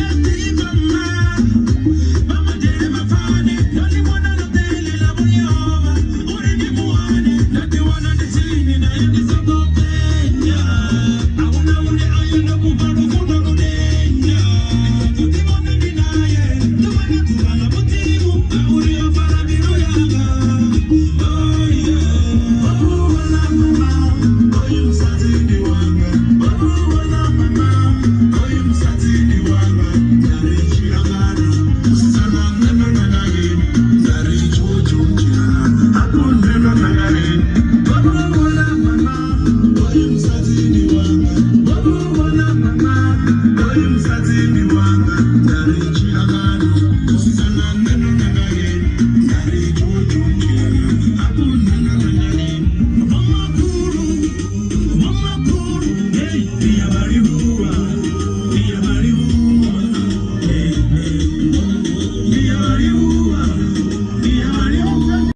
a ḓifha mma. Vha madele mapfane, ndo ḽi vhona ḽoṱhe ḽi ḽa vhuyovha, uri ndi mu wane, nda ḓiwana ndi tsini naye ndi songo penya. A hu na hune a ya ndo mufha lufuno ludenya. Ndi ṱoḓa u ḓivhona ndi naye ḓuvha na ḓuvha ḽa Mudzimu, ngauri o fara mbilu yanga. Oh yeah. Oh, wala mama, oyu musadzi ndi wanga. Oh, wala mama, oyu musadzi ndi wanga. Ndari tshilangano, musidzana nṋe ndo nanga ini. Ndari tshutshu tshilangano, hakune ndo nanga lini. Oh, wala mama, oyu musadzi ndi wanga. Oh, wala mama, oyu musadzi ndi wanga. Ndari.